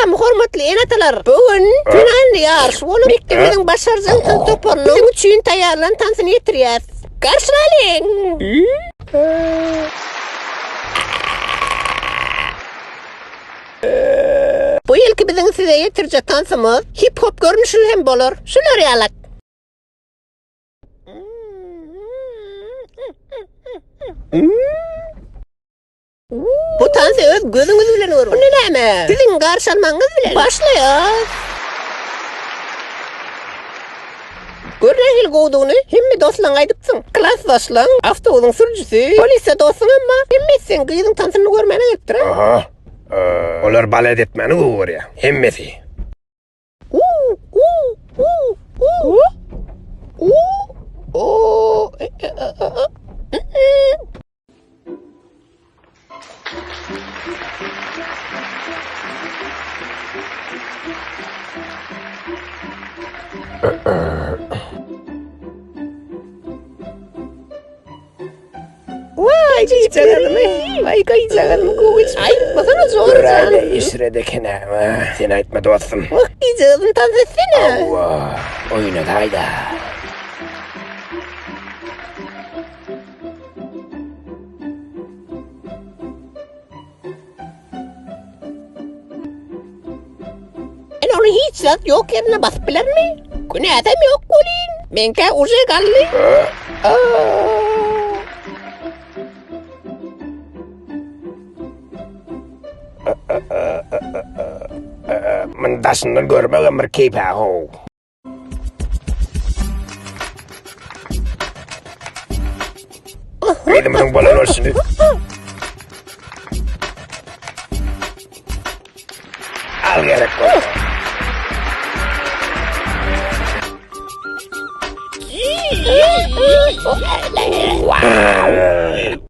Salam hormatly ene-atalar! Bu gün finalny ýaryş bolup, mekdebimiziň başarjaň tans toparynyň siziň üçin taýýarlan tansyny ýetirýäs. Garşylalyň! Bu ýylky biziň size ýetirjek tansymyz hip-hop görnüşli hem bolar. Şular ýalak. Bu tansy öz gözüňiz bilen görüň. Onda näme? Siziň garşy almagyňyz bilen başlaýas. Gör nähili gowudygyny hemme dostlaryňa aýdypsyň. Klasdaşlaň, awtobusyň sürüjisi, polisiýa dostuňam bar. Hemmesi seň gyzyň tansyny görmäne gelipdir. Aha. Olar balet etmäni gowy görýär. Hemmesi. Waý gyzjagazymy. Waý gyzjagazymy gowy. Aýtmasana Jorjan. Göräýle eşret eken Sen aýtma dostum. Wah gyzjagazymy tans etsene. Hawa, oýnadaýda. Men ony hiç zat ýok ýerine basyp bilermi? Günäsem ýok welin, meňkä uje galdy. Muny daşyndan görmegem bir keýp-ä how. Gyzymyzyň bolan bolşuny. Al gerek bolsa. Wow!